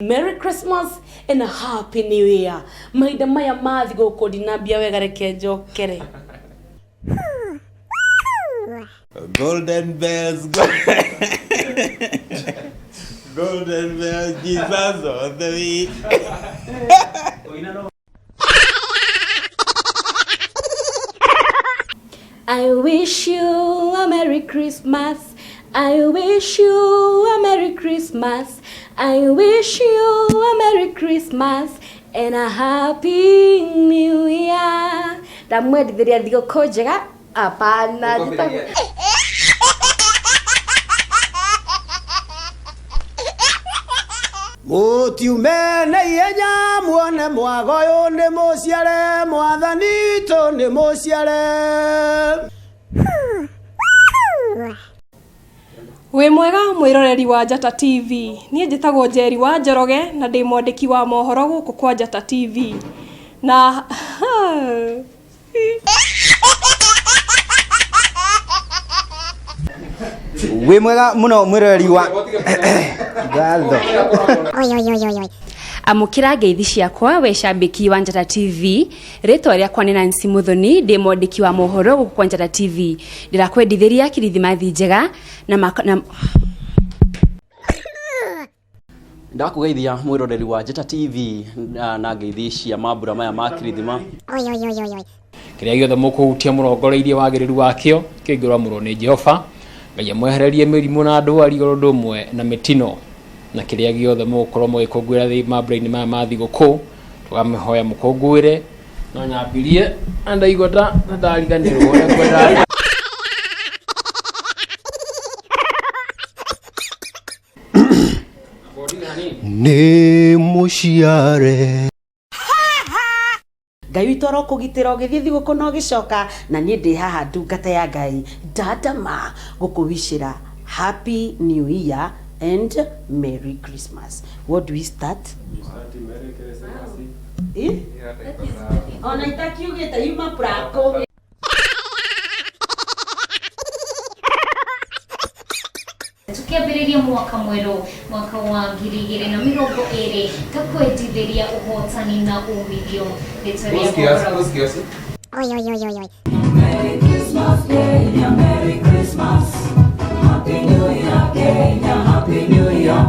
Merry Christmas and a Happy New Year. Mahinda maya ma thigũkũ ndinambia wega reke njokere. Golden bells, golden bells, Jesus on the way. I wish you a Merry Christmas. I wish you a Merry Christmas. I wish you a Merry Christmas and a Happy New Year. Ndamwendithĩria thigũkũ njega. Hapana. Mũtiume na ihenya muone mwago ũyũ nĩ mũciare mwathani witũ nĩ mũciare. Wĩ mwega mwĩroreri wa Njata TV. Niĩ njĩtagwo Njeri wa Njoroge na ndĩ mwandĩki wa mohoro gũkũ kwa Njata TV. Na Wĩ mwega mũno mwĩroreri wa ngatho. Amũkĩra ngeithi ciakwa we cambĩki wa Njata TV. Rĩtwa rĩakwa nĩ Nancy Muthoni, ndĩ mwandĩki wa mohoro gũkũ kwa Njata TV. Ndĩrakwendithĩria kirithimathi njega na, na Ndakũgeithia mwĩroreri wa Njata TV na ngeithi cia mambura maya ma kirithima. Kĩrĩa gĩothe mũkũhutia mũrongoreirie wagĩrĩru wakĩo kĩngĩramũrwo nĩ Jehova. Ngai amwehererie mĩrimũ na ndwari oro ũndũ ũmwe na mĩtino, na kĩrĩa gĩothe mũgũkorwo mũgĩkũngũĩra mambura-inĩ maya ma thigũkũ tũkamĩhoya mũkũngũĩre. No nyambirie na ndaigua ta ndariganĩrwo ũrĩa ngwendaga. Nĩ mũciare. Ngai witũ arokũgitĩra ũgĩthiĩ thigũkũ na ũgĩcoka, na niĩ ndĩ haha ndungata ya Ngai Ndandama gũkũwicĩra Happy New Year and Merry Christmas. What do we start? Eh? Ona itakiugĩte yuma prako. Tukiambĩrĩria mwaka mwerũ, mwaka wa 2020, ngakwendithĩria ũhotani na umithio. Rĩtwa rĩakwa. Merry Christmas, Kenya, Merry Christmas. Happy New Year, Kenya, Happy New Year.